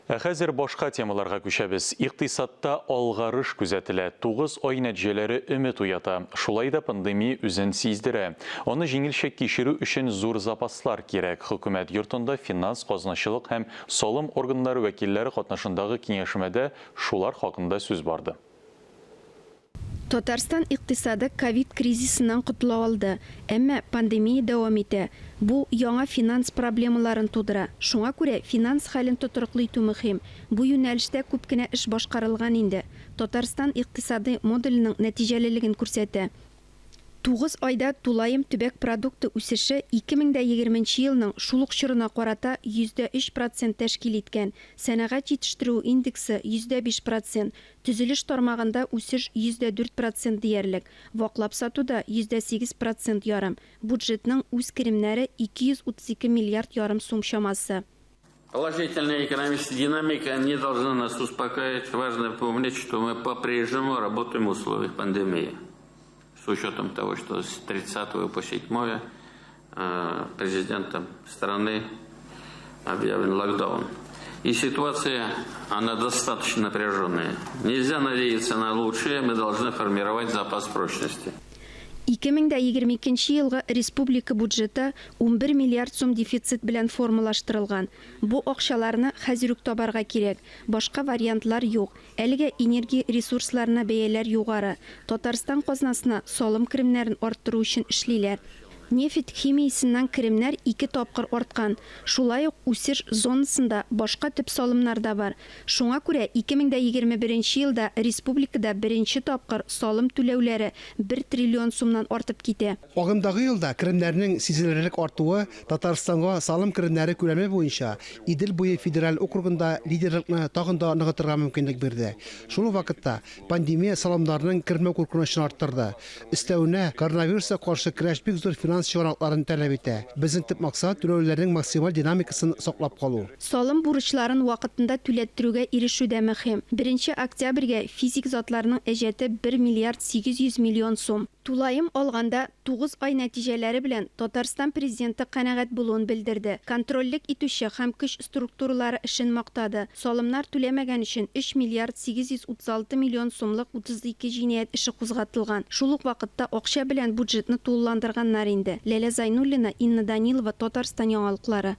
Ә хәзер башка темаларга күчәбез. Икътисадта алгарыш күзәтелә. 9 ай нәтиҗәләре өмет уята. Шулай да пандемия үзен сиздерә. Аны җиңелчә кичерү өчен зур запаслар кирәк. Хөкүмәт йортында финанс, казначылык һәм салым органнары вәкилләре катнашындагы киңәшмәдә шулар хакында сүз барды. Татарстан икътисады ковид кризисыннан котыла алды, әмма пандемия дәвам итә. Бу яңа финанс проблемаларын тудыра. Шуңа күрә финанс хәлен тотрыклы итү мөһим. Бу юнәлештә күп кенә эш башкарылган инде. Татарстан икътисадый модуленең нәтиҗәлелеген күрсәтә. Тугыз айда тулаем төбәк продукты үсеше 2020 нче елның шул ук чорына карата 3% процент тәшкил иткән, сәнәгать җитештерүе индексы 5% процент, төзелеш тармагында үсеш 4% процент диярлек, ваклап сатуда 8% процент ярым, буджетның үз керемнәре 232 миллиард ярым сум чамасы. Положительная экономическая динамика не должна нас успокаивать. Важно помнить, что мы по-прежнему работаем в условиях пандемии. С учетом того, что с 30 по 7 э, президентом страны объявлен локдаун. И ситуация, она достаточно напряженная. Нельзя надеяться на лучшее, мы должны формировать запас прочности. 2022 елгы республика бюджеты 11 миллиард сум дефицит белән формалаштырылган. Бу акчаларны хәзер үк табарга кирәк. Башка вариантлар юк. Әлегә энергия ресурсларына бәяләр югары. Татарстан казнасына салым керемнәрен арттыру өчен эшлиләр. Нефть химиясеннән керемнәр ике тапкыр арткан. Шулай ук үсеш зонасында башка төп салымнар да бар. Шуңа күрә 2021 елда республикада беренче тапкыр салым түләүләре бер триллион сумнан артып китә. Агымдагы елда керемнәрнең сизелерлек артуы Татарстанга салым керемнәре күләме буенча Идел буе федераль округында лидерлыкны тагын да ныгытырга мөмкинлек бирде. Шул ук вакытта пандемия салымнарның кермәү куркынычын арттырды. Өстәвенә, коронавируска каршы көрәш бик зур финанс чыганакларын таләп итә. Безнең төп максат, түләүләрнең максималь динамикасын саклап калу. Салым бурычларын вакытында түләттерүгә ирешү дә мөһим. Беренче октябрьгә физик затларның әҗәте бер миллиард 800 миллион сум. Тулаем алганда, тугыз ай нәтиҗәләре белән Татарстан Президенты канәгать булуын белдерде, контрольлек итүче һәм көч структуралары эшен мактады, салымнар түләмәгән өчен 3 миллиард 836 миллион сумлык 32 җинаять эше кузгатылган. Шул ук вакытта акча белән буджетны тулыландырганнар инде. Ләлә Зайнуллина, Инна Данилова, Татарстан яңалыклары.